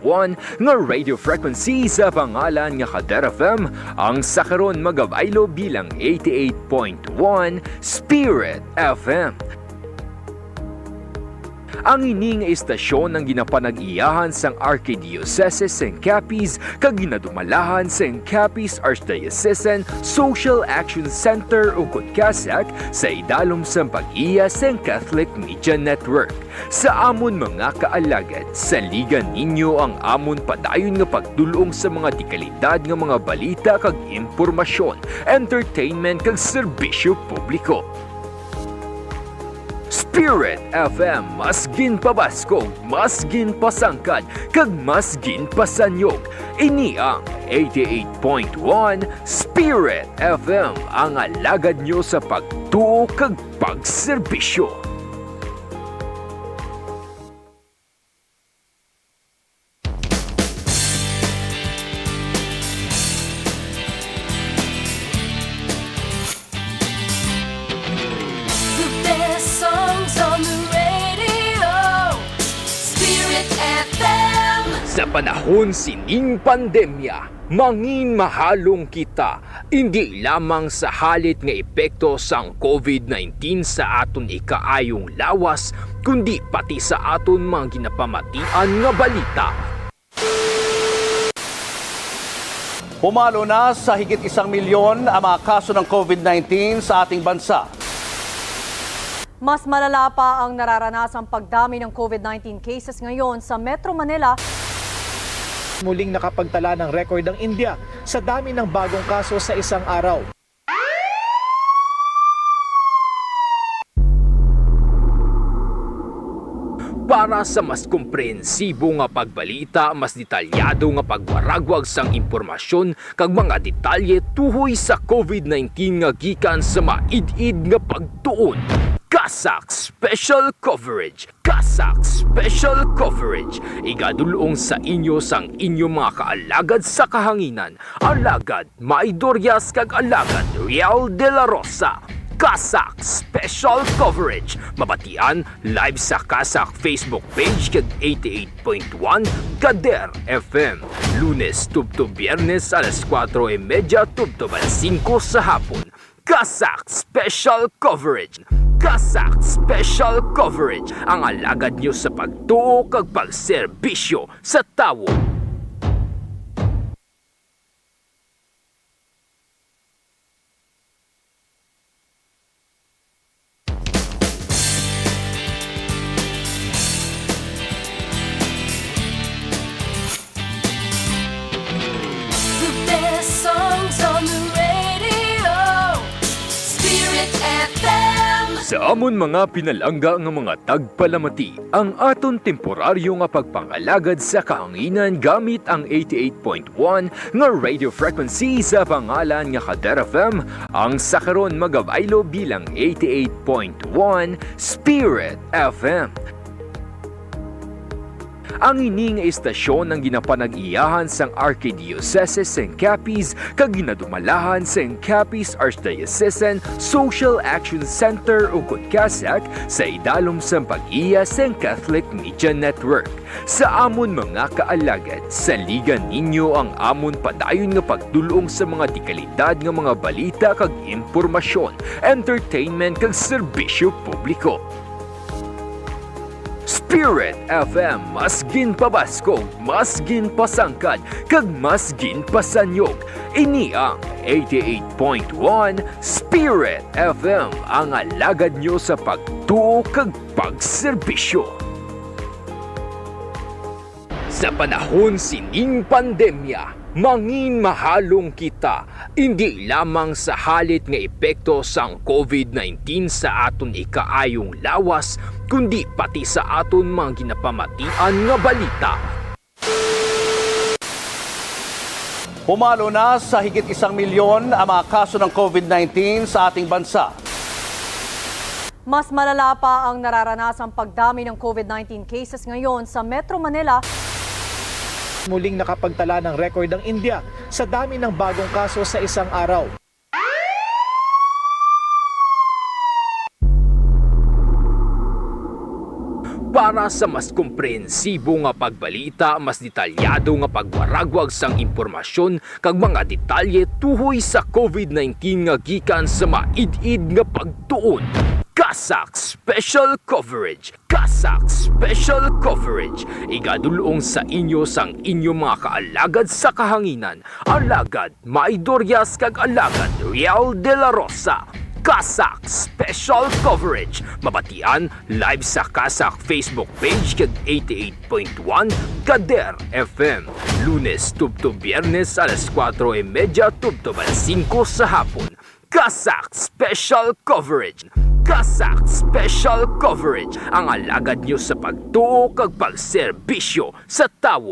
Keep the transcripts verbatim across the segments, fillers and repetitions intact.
one nga radio frequency sa pangalan nga Kader F M, ang sa karon magabaylo bilang eighty-eight point one Spirit F M. Ang ini nga istasyon ang ginapanag-iyahan sang Archdiocese sang Capiz kag ginadumalahan sang Capiz Archdiocesan Social Action Center, ukon CASAC, sa idalom sang pag-iya sang Catholic Media Network. Sa amon mga kaalagad, saligan ninyo ang amon padayon nga pagdul-ong sa mga dekalidad nga mga balita kag impormasyon, entertainment kag serbisyo publiko. Spirit F M, mas ginpabaskog, mas ginpasangkad, kag mas ginpasanyog. Ini ang eighty-eight point one Spirit F M, ang alagad nyo sa pagtuo kag pagserbisyo. The best songs on the radio, Spirit F M. Sa panahon sining pandemya, mangin mahalong kita, indi lamang sa halit nga epekto sang covid nineteen sa aton ikaayong lawas, kundi pati sa aton mga ginapamatian nga balita. Pumalo na sa higit isang milyon ang mga kaso ng covid nineteen sa ating bansa. Mas malala pa ang nararanasang pagdami ng covid nineteen cases ngayon sa Metro Manila. Muling nakapagtala ng record ang India sa dami ng bagong kaso sa isang araw. Para sa mas komprehensibo nga pagbalita, mas detalyado nga pagwaragwag sang impormasyon kag mga detalye tuhoy sa covid nineteen nga gikan sa maid-id nga pagtuon, CASAC Special Coverage. CASAC Special Coverage, igadul-ong sa inyo sang inyo mga kaalagad sa kahanginan, alagad May Dorias kag alagad Riel de la Rosa. CASAC Special Coverage, mabatian live sa CASAC Facebook page kag eighty-eight point one Kader F M, Lunes tubtob Biyernes alas kuwatro y medya tubtob alas singko sa hapon. CASAC Special Coverage. CASAC Special Coverage, ang alagad nyo sa pagtuo kag pagserbisyo sa tawo. The best songs on the radio, Spirit F M. Sa amon mga pinalangga nga mga tagpalamati, ang aton temporaryo nga pagpangalagad sa kahanginan gamit ang eighty-eight point one nga radio frequency sa pangalan nga Kader F M, ang sa karon magabaylo bilang eighty-eight point one Spirit F M. Ang ini nga istasyon ang ginapanag-iyahan sang Archdiocese sang Capiz kag ginadumalahan sang Capiz Archdiocesan Social Action Center, ukon CASAC, sa idalom sang pag-iya sang Catholic Media Network. Sa amon mga kaalagad, saligan ninyo ang amon padayon nga pagdul-ong sa mga dekalidad nga mga balita kag impormasyon, entertainment kag serbisyo publiko. Spirit F M, mas ginpabaskog, mas ginpasangkad, kag mas ginpasanyog. Ini ang eighty-eight point one Spirit F M, ang alagad nyo sa pagtuo kag pagserbisyo. Sa panahon sining pandemya, mangin mahalong kita, indi lamang sa halit nga epekto sang covid nineteen sa aton ikaayong lawas, kundi pati sa aton mga ginapamatian nga balita. Pumalo na sa higit isang milyon ang mga kaso ng covid nineteen sa ating bansa. Mas malala pa ang nararanasang pagdami ng covid nineteen cases ngayon sa Metro Manila. Muling nakapagtala ng record ang India sa dami ng bagong kaso sa isang araw. Para sa mas komprehensibo nga pagbalita, mas detalyado nga pagwaragwag sang impormasyon kag mga detalye tuhoy sa COVID nineteen nga gikan sa maid-id nga pagtuon, CASAC Special Coverage. CASAC Special Coverage, igadul-ong sa inyo sang inyo mga kaalagad sa kahanginan, Alagad May Dorias kag Alagad Riel de la Rosa. CASAC Special Coverage, mabatian live sa CASAC Facebook page kag eighty-eight point one Kader F M, Lunes tubtob Biyernes alas kuwatro y medya tubtob alas singko sa hapon. CASAC Special Coverage. CASAC Special Coverage, ang alagad nyo sa pagtuo kag pagserbisyo sa tawo.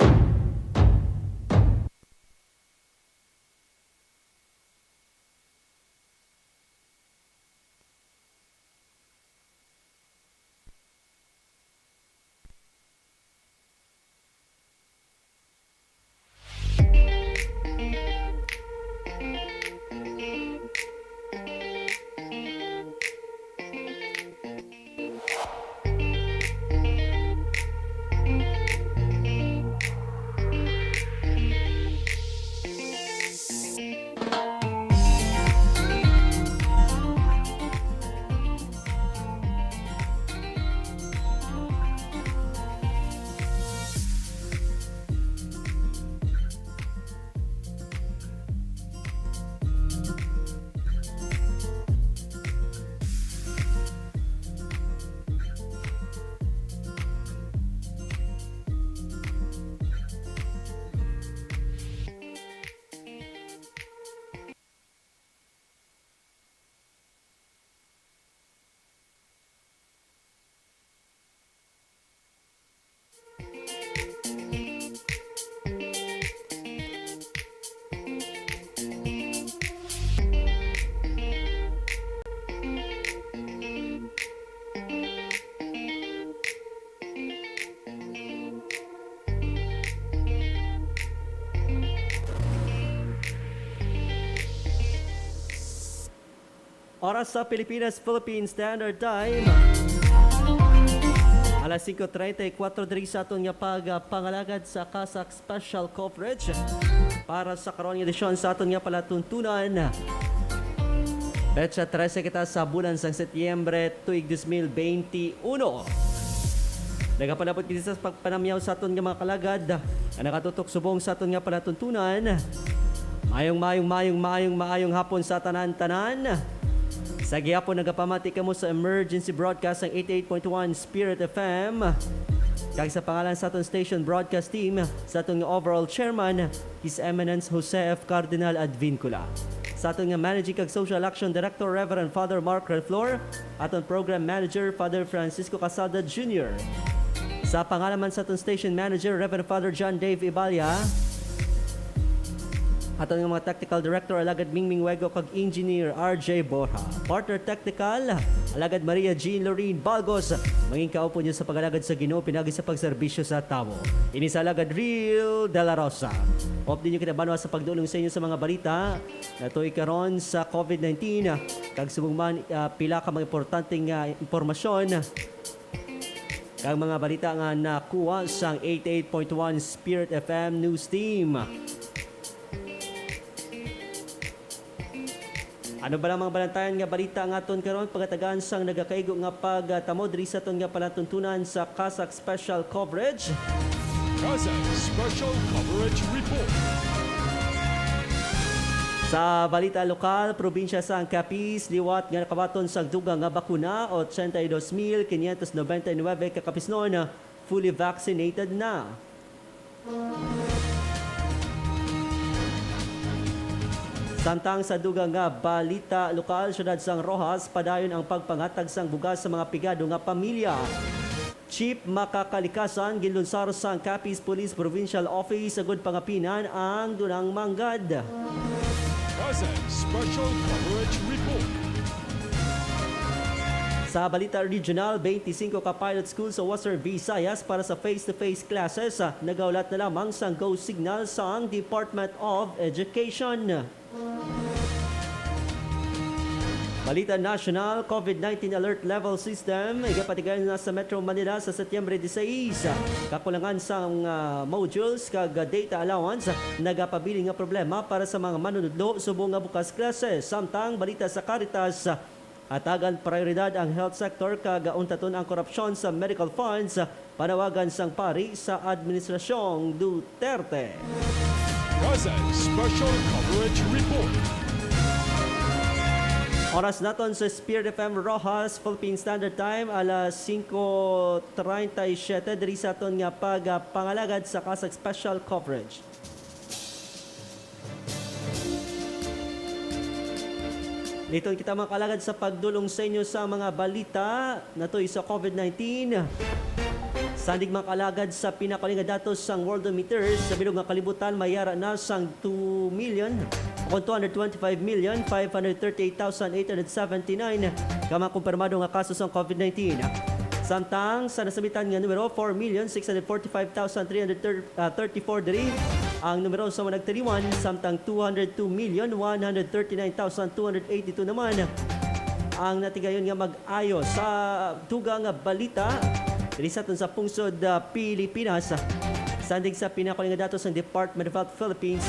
Oras sa Pilipinas, Philippine Standard Time. Alas singko treinta y cuatro diri sa aton nga pag, ah, pangalagad sa CASAC Special Coverage para sa karon nga edisyon sa aton nga palatuntunan. Petsa trese kita sa bulan sang Setyembre, tuig dos mil benti uno. Nagapalabot kita sa pagpanamyaw sa aton nga mga kalagad nga nakatutok subong sa aton nga palatuntunan. Mayong, mayong, mayong, mayong, mayong hapon sa tanan-tanan. Sa gihapon, nagapamati kamo sa emergency broadcast sang eighty-eight point one Spirit F M. Kag sa pangalan sa aton station broadcast team, sa aton nga overall chairman, His Eminence Jose F. Cardinal Advincula. Sa aton nga Managing kag Social Action Director, Reverend Father Mark Reflor, aton Program Manager, Father Francisco Casada Junior. Sa pangalan man sa aton Station Manager, Reverend Father John Dave Ibalia, aton nga mga Technical Director, Alagad Mingming Wego, kag Engineer R J Borja. Partner Technical, Alagad Maria Jean Lorraine Balgos. Mangin kaupod niyo sa pag-alagad sa Ginoo, pinagi sa pagserbisyo sa tawo. Ini sa Alagad Real de la Rosa. Update niyo kita banwa sa pagdulong sa inyo sa mga balita. Natuy karon sa COVID nineteen, kag subong man, ah, pila ka mga importanteng, ah, impormasyon kag mga balita nga nakuha sang eighty-eight point one Spirit F M News Team. Ano ba ang mga balantayan nga balita nga aton karon pagatagan sang nagakaigo nga pagtamo diri sa aton nga palatuntunan sa CASAC Special Coverage? CASAC Special Coverage Report. Sa balita lokal, probinsya sang Capiz, liwat nga nakabaton sang dugang nga bakuna, ochenta y dos mil quinientos noventa y nueve ka Capiznon fully vaccinated na. Samtang sa dugang nga balita lokal, siyudad sang Roxas, padayon ang pagpangatag sang bugas sa mga pigado nga pamilya. Chief Makakalikasan, ginlunsar sang Capiz Police Provincial Office agud pangapinan ang dunang manggad. CASAC Special Coverage Report. Sa balita regional, twenty-five ka pilot school sa Western Visayas para sa face-to-face classes, ah, nagahulat na lamang sang go signal sang Department of Education. Balita national, COVID nineteen alert level system igapatigayon na sa Metro Manila sa Setyembre diseis. Kakulangan sang, ah, modules kag data allowance nagapabilin nga problema para sa mga manunudlo subong nga bukas klase. Samtang balita sa Caritas, hatagan prioridad ang health sector kag untaton ang korupsyon sa medical funds. Panawagan sang pari sa Administrasyong Duterte. Present Special Coverage Report. Oras naton sa Spirit F M Roxas Philippine Standard Time, alas singko treinta y siete, diri sa aton nga pagpangalagad sa CASAC Special Coverage. Liton kita, mga kalagad, sa pagdulong sa inyo sa mga balita natuy sa COVID nineteen. Sandig, mga kalagad, sa pinakuli nga datos sang Worldometers, sa bilog nga kalibutan may yara na sang two million, o kon two hundred twenty-five million five hundred thirty-eight thousand eight hundred seventy-nine ka mga kumpirmado nga kaso sang COVID nineteen. Samtang sa nasabitan nga numero, four million six hundred forty-five thousand three hundred thirty ah, thirty-four diri ang numero sa mga nagtaliwan, samtang two hundred two million one hundred thirty-nine thousand two hundred eighty-two naman ang natigayon nga mag-ayo. Sa dugang nga balita, diri sa aton sa pungsod, ah, Pilipinas, sandig sa pinakuli nga datos sang Department of Health Philippines,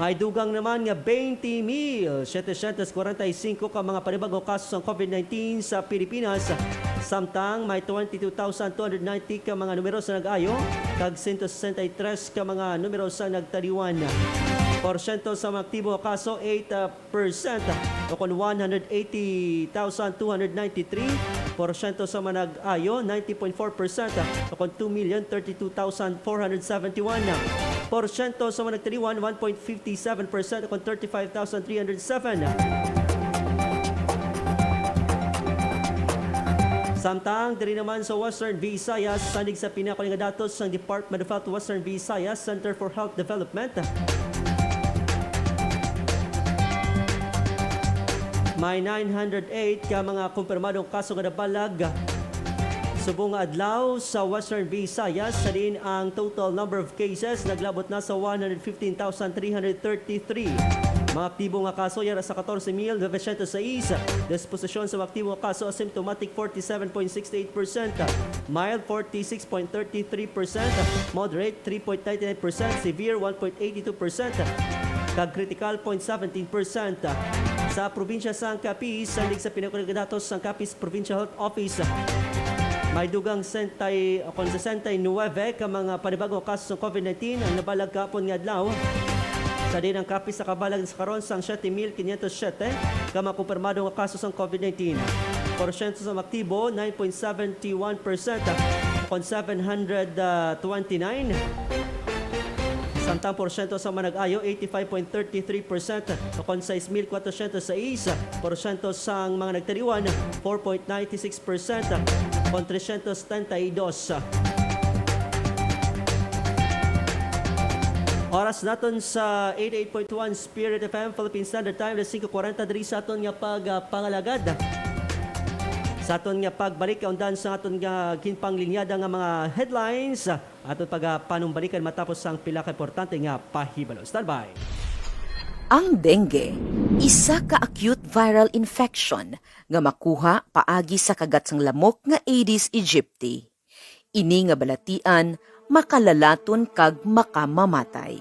may dugang naman nga twenty mil setecientos kwarenta y cinco ka mga panibag-ong kaso sang COVID nineteen sa Pilipinas, samtang may twenty-two thousand two hundred ninety ka mga numero sa nag-ayo, kag sento sesenta y tres ka mga numero sa nagtaliwan. Porsyento sa mga aktibo nga kaso, eight percent, o kon one hundred eighty thousand two hundred ninety-three. Porsyento sa mga nag-ayo, ninety point four percent, o kon two million thirty-two thousand four hundred seventy-one. Porsyento sa mga nagtaliwan, one point fifty-seven percent, o kon thirty-five thousand three hundred seven. Samtang diri naman sa Western Visayas, sandig sa pinakuli nga datos sang Department of Health Western Visayas Center for Health Development, may nine hundred eight ka mga kumpirmadong kaso nga nabalag subong nga adlaw sa Western Visayas, sa diin ang total number of cases naglabot na sa one hundred fifteen thousand three hundred thirty-three. Mga aktibo nga kaso yara sa katorse mil novecientos sais. Disposisyon sa mga aktibo nga kaso, asymptomatic forty-seven point six eight percent, mild forty-six point thirty-three percent, moderate three point ninety-nine percent, severe one point eighty-two percent, kag critical point seventeen percent. Sa probinsya sang Capiz, sandig sa pinakuli nga datos sang Capiz Provincial Health Office, may dugang sesenta, o kon sesenta y nuebe ka mga panibago nga kaso sang COVID nineteen ang nabalag kahapon nga adlaw. Sa diin ang Capiz nakabalag sa karon sang siyete mil quinientos siyete ka mga kumpirmado nga kaso sang COVID nineteen. Porsyento sa mga aktibo, nine point seven one percent, kon seven hundred twenty-nine. Samtang porsyento sa mga nag-ayo, eighty-five point thirty-three percent, kon sais mil kwatrosyentos sais. Porsyento sang mga nagtaliwan, four point nine six percent, kon tresyentos setenta y dos. Oras naton sa eighty-eight point one Spirit F M Philippine Standard Time, alas singko kwarenta diri sa aton nga pagpangalagad. Sa aton nga pagbalik, kaundan sa aton nga ginpanglinyada nga mga headlines, aton pagapanumbalikan matapos ang pila ka importante nga pahibalo. Standby. Ang dengue, isa ka acute viral infection nga makuha paagi sa kagat sang lamok nga Aedes aegypti. Ini nga balatian makalalaton kag makamamatay.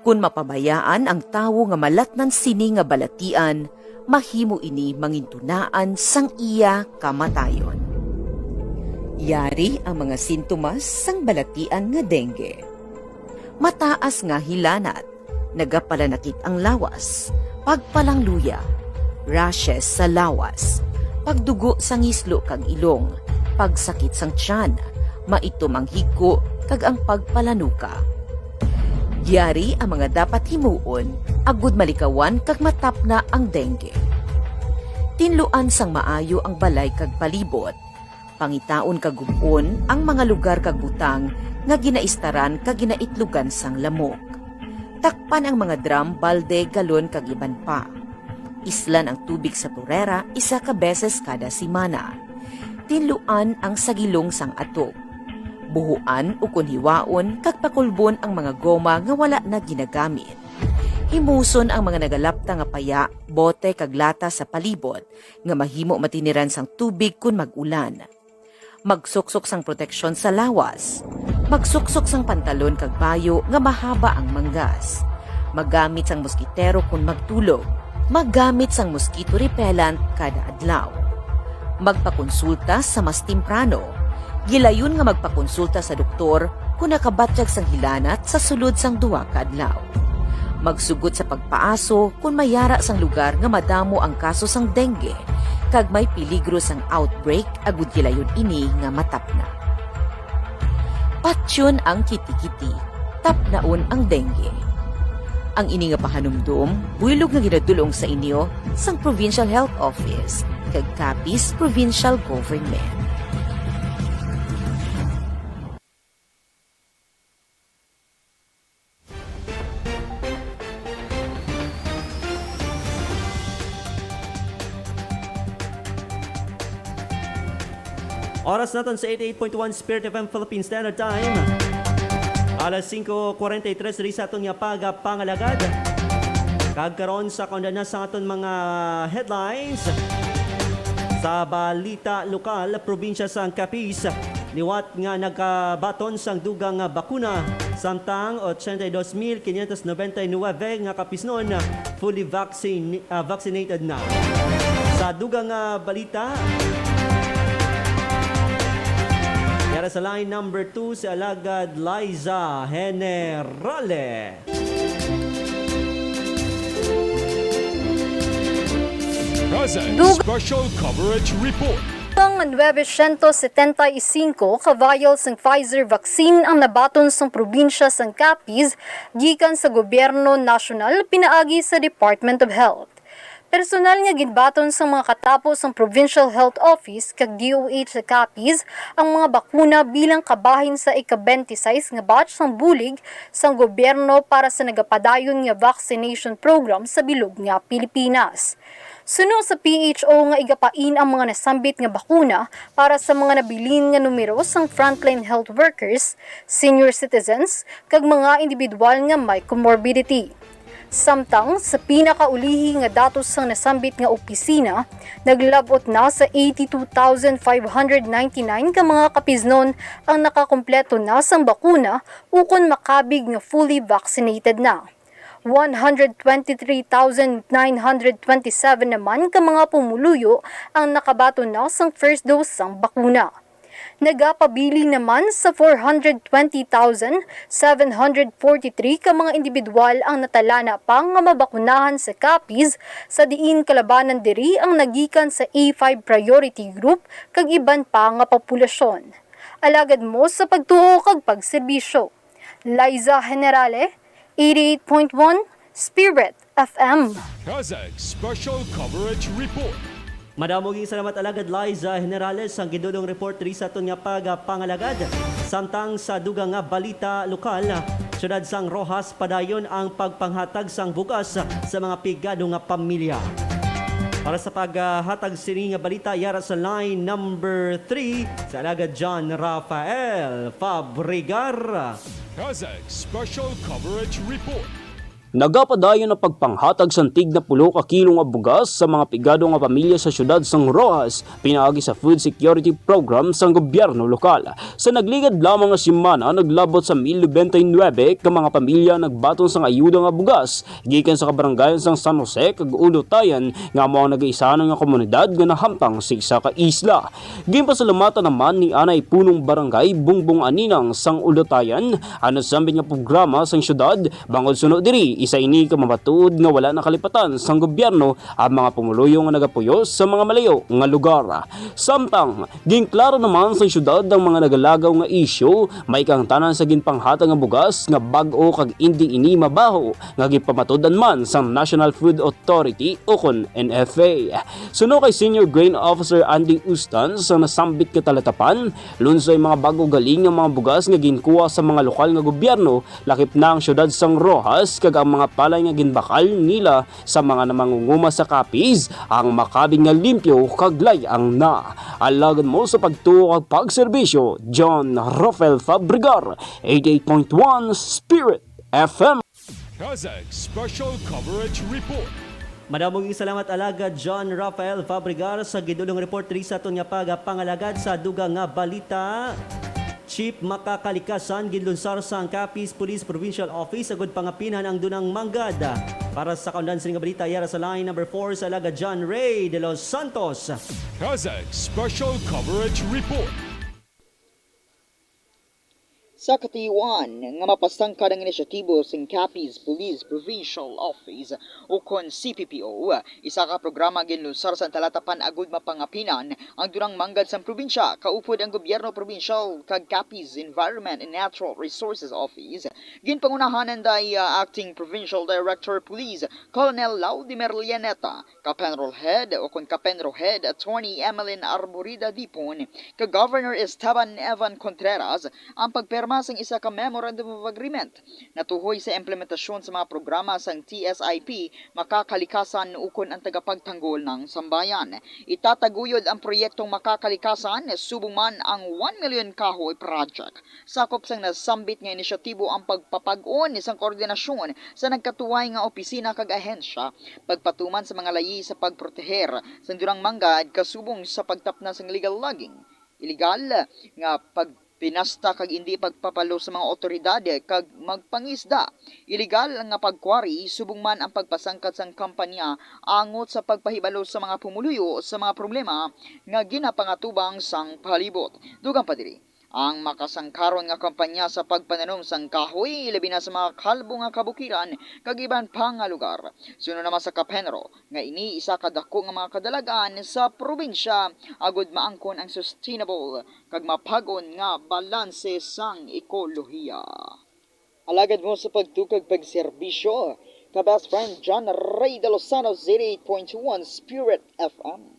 Kon mapabayaan ang tawo nga malatnan sini nga balatian, mahimo ini mangintunaan sang iya kamatayon. Yari ang mga sintomas sang balatian nga dengue. Mataas nga hilanat, nagapalanakit ang lawas, pagpalangluya, rashes sa lawas, pagdugo sa ngislo kag ilong, pagsakit sang tiyan, maitom ang higko, kag ang pagpalanuka. Yari ang mga dapat himuon agud malikawan kag matapna ang dengue. Tinluan sang maayo ang balay kag palibot. Pangitaon kag gub-on ang mga lugar kag butang nga ginaistaran kag ginaitlugan sang lamok. Takpan ang mga drum, balde, galon, kag iban pa. Islan ang tubig sa turera isa ka beses kada semana. Tinluan ang sagilong sang atop. Buhuan ukon hiwaon kag pakulbon ang mga goma nga wala na ginagamit. Himuson ang mga nagalapta nga paya, bote kag lata sa palibot nga mahimo matiniran sang tubig kon mag-ulan. Magsuksok sang proteksyon sa lawas. Magsuksok sang pantalon kag bayo nga mahaba ang manggas. Maggamit sang moskitero kon magtulog. Maggamit sang mosquito repellent kada adlaw. Magpakonsulta sa mas temprano. Gilayon nga magpakonsulta sa doktor kon nakabatyag sang hilanat sa sulod sang duha ka adlaw. Magsugot sa pagpaaso kon may yara sang lugar nga madamo ang kaso sang dengue kag may peligro sang outbreak, agud gilayon ini nga matapna. Patyon ang kiti-kiti, tapnaon ang dengue. Ang ini nga pahanumdom, buylog nga ginadul-ong sa inyo sang Provincial Health Office kag Capiz Provincial Government. Oras naton sa eighty-eight point one Spirit F M Philippine Standard Time. Alas singko kwarenta y tres diri sa aton nga pagapangalagad. Kag karon sa kaundanan sa aton mga headlines. Sa balita lokal, probinsya sang Capiz, liwat nga nagabaton sang dugang nga bakuna, samtang ochenta y dos mil quinientos noventa y nuebe nga Capiznon fully vaccin-, ah, vaccinated na. Sa dugang nga balita, yara sa line number two si Alagad Liza Generale. CASAC Dug- Special Coverage Report. Ang nuebe siyentos setenta y singko ka vial sang Pfizer vaccine ang nabaton sang probinsya sang Capiz gikan sa gobyerno nasyonal pinaagi sa Department of Health. Personal nga ginbaton sang mga katapo sang Provincial Health Office kag D O H sa Capiz ang mga bakuna bilang kabahin sa ika-twenty-six nga batch sang bulig sang gobyerno para sa nagapadayon nga vaccination program sa bilog nga Pilipinas. Suno sa P H O nga igapain ang mga nasambit nga bakuna para sa mga nabilin nga numero sang frontline health workers, senior citizens, kag mga individual nga may comorbidity. Samtang sa pinakaulihi nga datos sang nasambit nga opisina, naglab-ot na sa eighty-two thousand five hundred ninety-nine ka mga Capiznon ang nakakumpleto na sang bakuna ukon makabig nga fully vaccinated na. One hundred twenty-three thousand nine hundred twenty-seven naman ka mga pumuluyo ang nakabaton na sang first dose sang bakuna. Nagapabilin naman sa four hundred twenty thousand seven hundred forty-three ka mga indibidwal ang natalana pa nga mabakunahan sa Capiz, sa diin kalabanan diri ang nagikan sa A five priority group kag iban pa nga populasyon. Alagad mo sa pagtuo kag pagserbisyo. Liza Generale, eighty-eight point one Spirit F M. CASAC Special Coverage Report. Madamo ging salamat, Alagad Liza Generales, sang gidulong report diri sa aton nga pagapangalagad. Samtang sa dugang nga balita lokal, siyudad sang Roxas padayon ang pagpanghatag sang bugas sa mga pigado nga pamilya. Para sa paghatag sini nga balita, yara sa line number three, si Alagad John Rafael Fabregar. CASAC Special Coverage Report. Nagapadayon ang pagpanghatag sang tig napulo ka kilo nga bugas sa mga pigado nga pamilya sa siyudad sang Roxas pinaagi sa food security program sang gobyerno lokal. Sa nagligad lamang nga semana, naglabot sa mil nobenta y nuebe ka mga pamilya nagbaton sang ayuda nga bugas gikan sa kabarangayan sang San Jose kag Ulutayan, nga amo ang nagaisanan nga komunidad nga nahamtang sa isa ka isla. Ginpasalamatan naman ni Anay Punong Barangay Bongbong Aninang sang Ulutayan ang nasambit nga programa sang siyudad. Bangod suno diri, isa ini ka mamatuod nga wala nakalipatan sang gobyerno ang mga pumuluyo nga nagapuyo sa mga malayo nga lugar. Samtang, ginklaro naman sang siyudad ang mga nagalagaw nga isyu, may kahangtanan sa ginpanghatag nga bugas nga bag-o kag indi ini mabaho nga ginpamatud-an man sang National Food Authority ukon N F A. Suno kay Senior Grain Officer Andy Ustan sa nasambit nga talatapan, lunsay mga bag-o gali nga mga bugas nga ginkuha sa mga lokal nga gobyerno, lakip na ang siyudad sang Roxas kag ang mga palay nga ginbakal nila sa mga namangunguma sa Capiz ang makabig nga limpyo kag lay-ang na. Alagad mo sa pagtuo kag pagserbisyo, John Rafael Fabregar, eighty-eight point one Spirit F M. CASAC Special Coverage Report. Madamo nga salamat, Alagad John Rafael Fabregar, sa gidulong report diri sa aton nga pagapangalagad. Sa dugang nga balita, Chief Makakalikasan ginlunsar sang Capiz Police Provincial Office agud pangapinan ang dunang manggad. Para sa kaundan sini nga balita, yara sa line number four sa Alagad John Ray de los Santos. CASAC Special Coverage Report. Sa katiwan nga mapasangkad ang inisyatibo sang Capiz Police Provincial Office, ukon C P P O, isa ka programa ginlunsar sa Talatapan agud mapangapinan ang dunang manggad sang probinsya, kaupod ang gobyerno probinsyal kag Capiz Environment and Natural Resources Office. Ginpangunahan anday, ah, Acting Provincial Director Police Colonel Laudimir Llaneta, Kapenro Head, ukon Kapenro Head Attorney Emeline Arborida Dipon, kag Governor Esteban Evan Contreras ang pagpirma sang isa ka Memorandum of Agreement natuhoy sa implementasyon sa mga programa sang T S I P, Makakalikasan ukon ang Tagapagtanggol ng Sambayan. Itataguyod ang proyektong Makakalikasan subong man ang one million Kahoy Project. Sakop sang nasambit nga inisyatibo ang pagpapag-on sang koordinasyon sa nagkatuway nga opisina kag ahensya, pagpatuman sa mga layi sa pagproteher sang dunang manggad kasubong sa pagtapna sang illegal logging, iligal nga pagpinasta kag indi pagpapalo sa mga awtoridad kag magpangisda, iligal nga pagkwari, subong man ang pagpasangkad sang kampanya angot sa pagpahibalo sa mga pumuluyo sa mga problema nga ginapangatubang sang palibot. Dugang pa diri, ang makasangkaron nga kampanya sa pagpananom sang kahoy, labi na sa mga kalbo nga kabukiran kag iban pa nga lugar. Suno naman sa Kapenro nga ini isa ka dako nga mga kadalagan sa probinsya agud maangkon ang sustainable kag mapag-on nga balanse sang ekolohiya. Alagad mo sa pagtukag pagserbisyo ka best friend John Ray de los Santos, eighty-eight point one Spirit F M.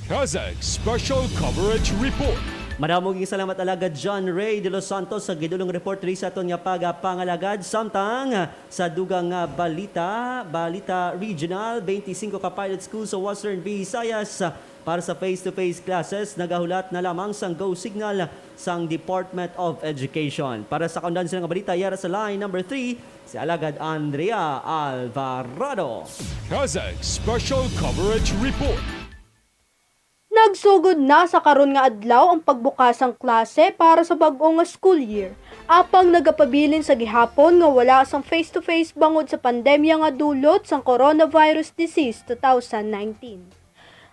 CASAC Special Coverage Report. Madamo nga salamat, Alagad John Ray de los Santos, sa gidulong report diri sa aton nga pagapangalagad. Samtang sa dugang nga balita, balita regional, twenty-five ka pilot school sa Western Visayas para sa face-to-face classes nagahulat na lamang sang go signal sang Department of Education. Para sa kaundan sila nga balita, yara sa line number three, si Alagad Andrea Alvarado. CASAC Special Coverage Report. Nagsugod na sa karon nga adlaw ang pagbukas sang klase para sa bag-o nga school year, apang nagapabilin sa gihapon nga wala sang face-to-face bangod sa pandemya nga dulot sang coronavirus disease two thousand nineteen.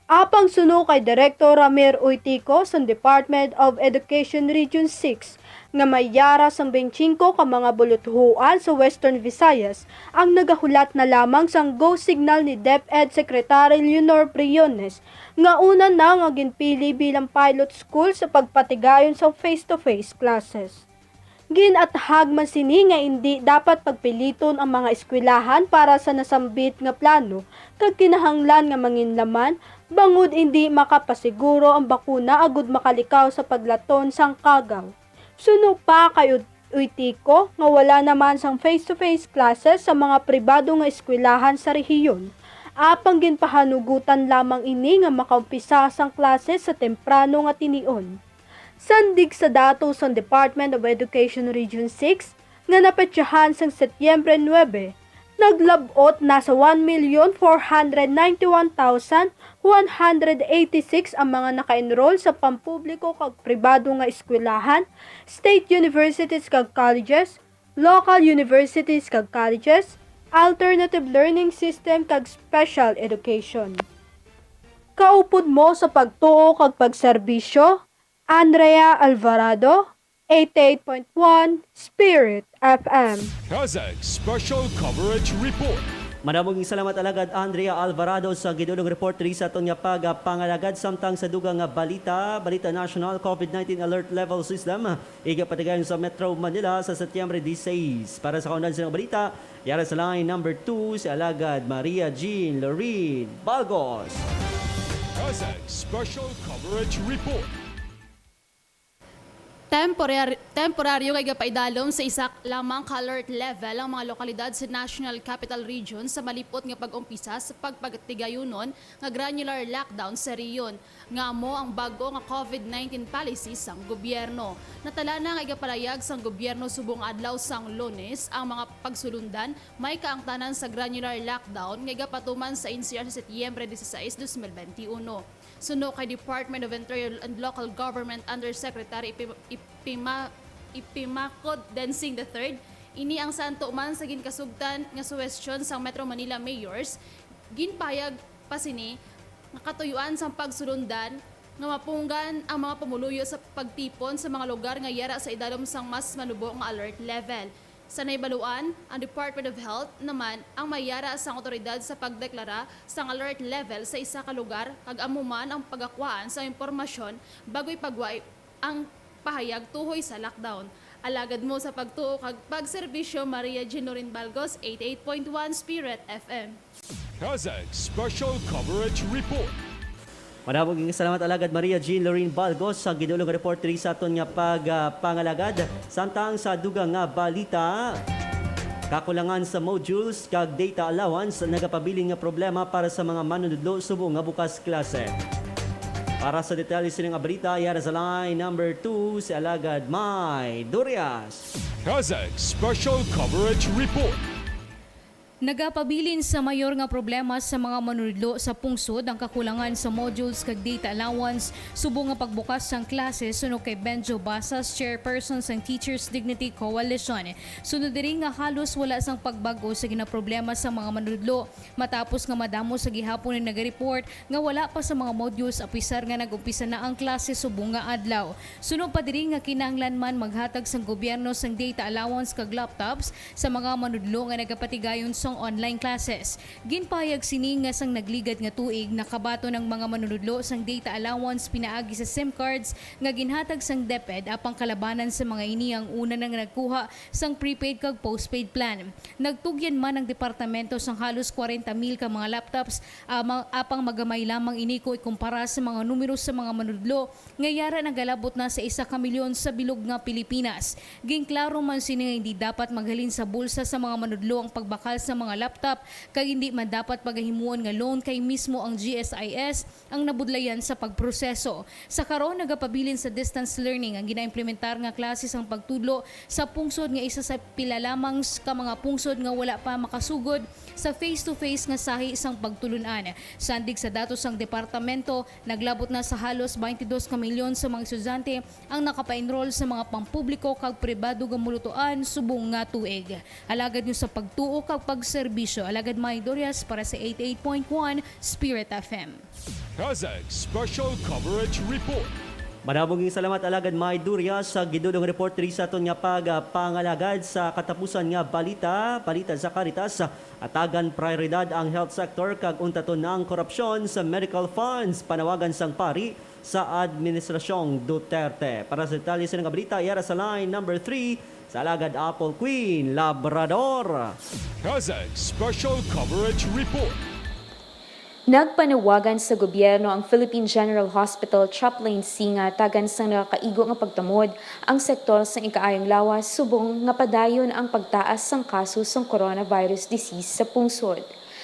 Apang suno kay Direktor Ramir Uitico sang Department of Education Region six, nga may yara sang twenty-five ka mga buluthuan sa Western Visayas ang nagahulat na lamang sang go signal ni DepEd Secretary Leonor Briones, nga una na nga ginpili bilang pilot school sa pagpatigayon sang face-to-face classes. Gin-atahag man sini nga indi dapat pagpiliton ang mga eskwelahan para sa nasambit nga plano, kag kinahanglan nga manginlaman, bangod indi makapasiguro ang bakuna agud makalikaw sa paglaton sang kagaw. Suno pa kay Ut-, Uitico nga wala naman sang face-to-face classes sa mga pribado nga eskwelahan sa rehiyon, apang ginpahanugutan lamang ini nga makaumpisa sang klase sa temprano nga tinion. Sandig sa datos sang Department of Education Region six nga napetsahan sang Setyembre nuebe, naglab-ot na sa one million four hundred ninety-one thousand one hundred eighty-six ang mga naka-enroll sa pampubliko kag pribado nga eskwelahan, state universities kag colleges, local universities kag colleges, alternative learning system kag special education. Kaupod mo sa pagtuo kag pagserbisyo, Andrea Alvarado, eighty-eight point one Spirit F M. CASAC Special Coverage Report. Madamo nga salamat, Alagad Andrea Alvarado, sa gidulong report diri sa aton nga pagapangalagad. Samtang sa dugang nga balita, balita national, COVID nineteen Alert Level System, igapatigayon sa Metro Manila sa Setyembre diseis. Para sa kaundan sa mga balita, yara sa line number two, si Alagad Maria Jean Lorin Balgos. CASAC Special Coverage Report. Temporar-, temporaryo nga igapaidalom sa isa lamang ka alert level ang mga lokalidad sa National Capital Region sa malipot nga pag-umpisa sa pagpatigayunon nga granular lockdown sa rehiyon, nga amo ang bag-o nga COVID nineteen policy sang gobyerno. Natala na nga igapalayag sang gobyerno subong adlaw sang Lunes ang mga pagsulundan may kaangtanan sa granular lockdown nga igapatuman sa N C R sa Setyembre dieciséis, dos mil benti uno. Suno kay Department of Interior and Local Government Undersecretary Ipim-, Ipima-, Ipimacod Densing the third, ini ang santo man sa ginkasugtan nga suwestyon sang Metro Manila Mayors. Ginpayag pa sini nga katuyuan sang pagsulundan nga mapunggan ang mga pumuluyo sa pagtipon sa mga lugar nga yara sa idalom sang mas manubo nga alert level. Sa nahibaluan, ang Department of Health naman ang may yara sang awtoridad sa pagdeklara sang alert level sa isa ka lugar, kag amo man ang pagakuhaan sa impormasyon bago ipagwa ang pahayag tuhoy sa lockdown. Alagad mo sa pagtuo kag pagserbisyo, Maria Jean Lorin Balgos, eighty-eight point one Spirit F M. CASAC Special Coverage Report. Madamo nga salamat, Alagad Maria Jean Lorraine Balgos, sa gidulong report diri sa aton nga pag, ah, pangalagad. Samtang sa dugang nga balita, kakulangan sa modules kag data allowance nagapabilin nga problema para sa mga manunudlo subong nga bukas klase. Para sa detalye sini nga balita, yara sa line number two si Alagad May Durias. CASAC Special Coverage Report. Nagapabilin sa mayor nga problema sa mga manunudlo sa pungsod ang kakulangan sa modules kag data allowance subong nga pagbukas sang klase, suno kay Benjo Basas, chairperson sang Teachers Dignity Coalition. Sunod diri nga halos wala sang pagbag-o sa ginaproblema sa mga manunudlo, matapos nga madamo sa gihapon ang nagareport nga wala pa sa mga modules apisar nga nag-umpisa na ang klase subong nga adlaw. Suno pa diri nga kinahanglan man maghatag sang gobyerno sang data allowance kag laptops sa mga manudlo nga nagapatigayon sang online classes. Ginpahayag sini nga sang nagligad nga tuig, nakabaton ang mga manunudlo sang data allowance pinaagi sa SIM cards nga ginhatag sang DepEd, apang kalabanan sa mga ini ang una na nga nagkuha sang prepaid kag postpaid plan. Nagtugyan man ang departamento sang halos kwarenta mil ka mga laptops, ama-, apang magamay lamang ini kon ikumpara sa mga numero sa mga manudlo nga yara nagalabot na sa isa ka milyon sa bilog nga Pilipinas. Ginklaro man sini nga hindi dapat maghalin sa bulsa sa mga manudlo ang pagbakal sa mga laptop, kag hindi man dapat pagahimuon nga loan kay mismo ang G S I S ang nabudlayan sa pagproseso. Sa karon, nagapabilin sa distance learning ang ginaimplementar nga klase sang pagtudlo sa pungsod nga isa sa pila lamang s-, ka mga pungsod nga wala pa makasugod sa face-to-face nga sahi sang pagtulun-an. Sandig sa datos sang departamento, naglabot na sa halos twenty-dos ka milyon sa mga estudyante ang nakapa-enroll sa mga pampubliko kag pribado nga mulutuan subong nga tuig. Alagad nyo sa pagtuo kag pagserbisyo, Alagad May Dorias para sa eighty-eight point one Spirit F M. CASAC Special Coverage Report. Madamo nga salamat, Alagad May Durias, sa gidulong report diri sa aton nga pag, ah, pangalagad. Sa katapusan nga balita, balita sa Caritas, atagan prioridad ang health sector kag untaton na ang korupsyon sa medical funds, panawagan sang pari sa Administrasyong Duterte. Para sa detalye sa nga balita, yara sa line number three, sa Alagad Apple Queen Labrador. CASAC Special Coverage Report. Nagpanawagan sa gobyerno ang Philippine General Hospital Chaplain Singa tagan sang nakakaigo nga pagtamod ang sektor sa ikaayong lawas subong nga padayon ang pagtaas sang kaso sang coronavirus disease sa pungsod.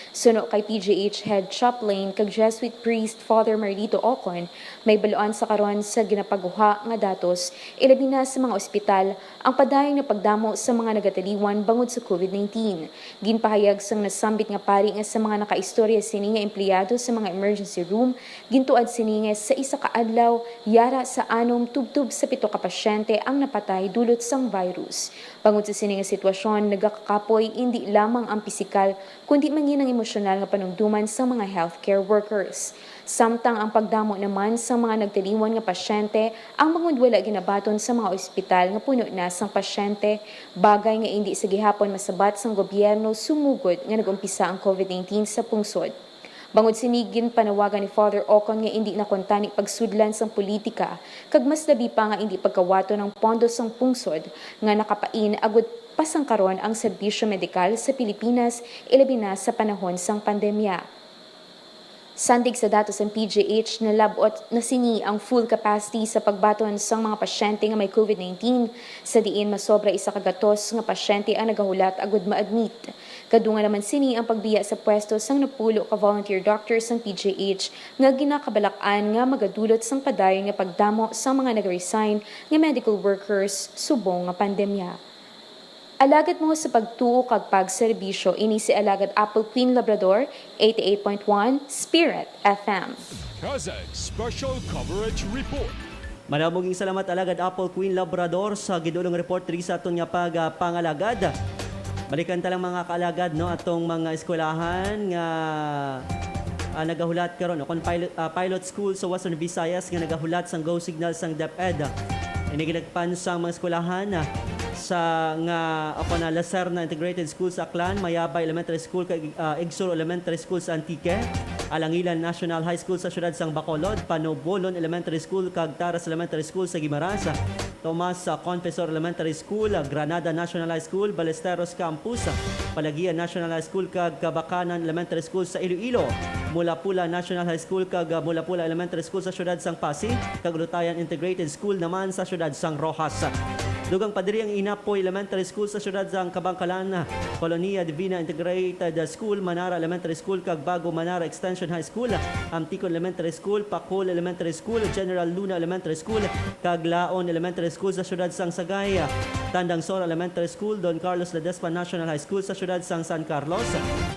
Suno kay P G H Head Chaplain kag Jesuit Priest Father Marlito Ocon, may baluan sa karon sa ginapaguha nga datos, ilabi na sa mga ospital, ang padayon nga pagdamo sa mga nagataliwan bangod sa COVID nineteen. Ginpahayag sang nasambit nga pari nga sa mga nakaistorya sini nga empleyado sa mga emergency room, gintuad sini nga sa isa ka adlaw, yara sa anom tubtob sa pito ka pasyente ang napatay dulot sang virus. Bangod sa sini nga sitwasyon, nagakakapoy indi lamang ang pisikal, kundi man gid ang emosyonal nga panumdoman sang mga healthcare workers. Samtang ang pagdamo naman sang mga nagtaliwan nga pasyente ang bangod wala ginabaton sa mga ospital nga puno na sang pasyente, bagay nga indi sa gihapon masabat sang gobyerno sumugod nga nag-umpisa ang COVID nineteen sa pungsod. Bangod sini, ginpanawagan ni Father Ocon nga indi na kuntani pagsudlan sang politika, kag mas labi pa nga indi pagkawaton ang pondo sang pungsod nga nakapain agud pasangkaron ang serbisyo medikal sa Pilipinas, ilabi na sa panahon sang pandemya. Sandig sa datos sang P G H, nalab-ot na sini ang full capacity sa pagbaton sang mga pasyente nga may COVID nineteen, sa diin masobra isa ka gatos nga pasyente ang nagahulat agud ma-admit. Kadungan naman sini ang pagbiya sa pwesto sang napulo ka volunteer doctors sang P G H nga ginakabalak-an nga magadulot sang padayon nga pagdamo sang mga nag-resign nga medical workers subong nga pandemya. Alagad mo sa pagtuo kag pagserbisyo, ini si Alagad Apple Queen Labrador, eighty-eight point one Spirit F M. Kazakh Special Coverage Report. Madamo gid salamat, Alagad Apple Queen Labrador, sa gidulong report diri sa aton nga pagpangalagad. Balikan ta lang, mga kaalagad, no, atong mga eskwelahan nga ah, nagahulat karon, o kon pilot, ah, pilot school sa Western Visayas nga nagahulat sang go signal sang DepEd. Ini ginagpan sang mga eskwelahan, ah, sa nga, o kon, ah, Lacerna Integrated School sa Aklan, Mayabay Elementary School kag, ah, Igsuro Elementary School sa Antique, Alangilan National High School sa siyudad sang Bacolod, Panobolon Elementary School kag Taras Elementary School sa Guimaras, Tomas, ah, Confessor Elementary School, ah, Granada National High School, Ballesteros Campus, ah, Palagian National High School kag Kabakanan Elementary School sa Iloilo, Mulapula National High School kag, ah, Mulapula Elementary School sa siyudad sang Passi, kag Lutayan Integrated School naman sa siyudad sang Roxas. Dugang pa diri ang Inapoy Elementary School sa siyudad sang Kabankalan, Colonia Divina Integrated School, Manara Elementary School kag Bago Manara Extension High School, Amticon Elementary School, Pacol Elementary School, General Luna Elementary School, kag Laon Elementary School sa siyudad sang Sagay, Tandang Sor Elementary School, Don Carlos Ledesma National High School sa siyudad sang San Carlos,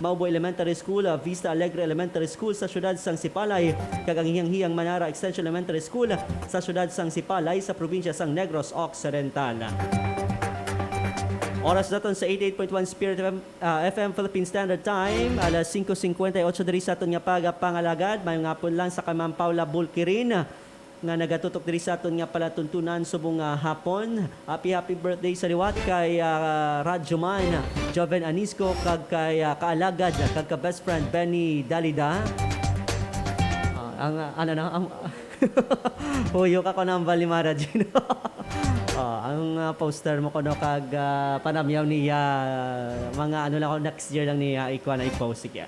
Mauboy Elementary School, Vista Alegre Elementary School sa siyudad sang Sipalay, kag ang hiyang-hiyang Manara Extension Elementary School sa siyudad sang Sipalay sa probinsya sang Negros Occidental. Oras naton sa eighty-eight point one Spirit F M, ah, F M Philippine Standard Time, alas singko singkwenta y ocho diri sa aton nga pagpangalagad. May nga hapon lang sa kay Ma'am Paula Bulkirin, nga nagatutok diri sa aton nga palatuntunan subong nga hapon. Happy, happy birthday sa liwat kay, ah, Radyo Man, Joven Anisco, kag kay, ah, kaalagad, kag ka best friend Benny Dalida. Ah, ang, ah, ano na, ang, huyo ka ko ng Balimara, Gino. Ah, ang, ah, poster mo kuno kag, ah, panamyaw niya, mga ano lang ako, next year lang niya ikuha na i-post, sige.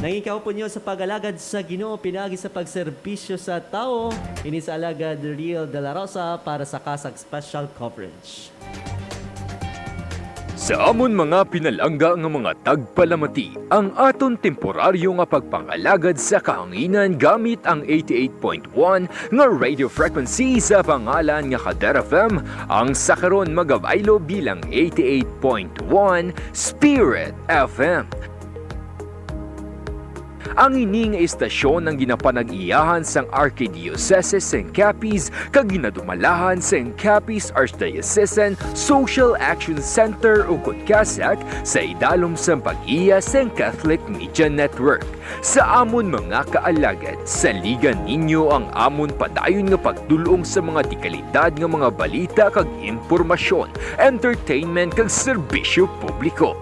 Nangikaw po niyo sa pag-alagad sa Ginoo pinagi sa pagserbisyo sa tawo. Ini sa Alagad Riel de la Rosa para sa Kasag Special Coverage. Sa amon mga pinalangga nga mga tagpalamati, ang aton temporaryo nga pagpangalagad sa kahanginan gamit ang eighty-eight point one nga radio frequency sa pangalan nga Kader F M, ang sa karon magabaylo bilang eighty-eight point one Spirit F M. Ang ini nga istasyon ang ginapanag-iyahan sang Arkidiocese sang Capiz kag ginadumalahan sang Capiz Archdiocesan Social Action Center, ukon CASAC, sa idalom sang pag-iya sang Catholic Media Network. Sa amon mga kaalagad, saligan ninyo ang amon padayon nga pagdul-ong sa mga dekalidad nga mga balita kag impormasyon, entertainment kag serbisyo publiko.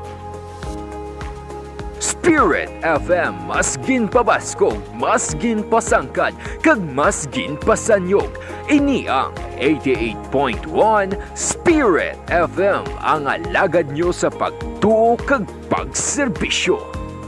Spirit F M, mas ginpabaskog, mas ginpasangkad, kag mas ginpasanyog. Ini ang eighty-eight point one Spirit F M, ang alagad nyo sa pagtuo kag pagserbisyo.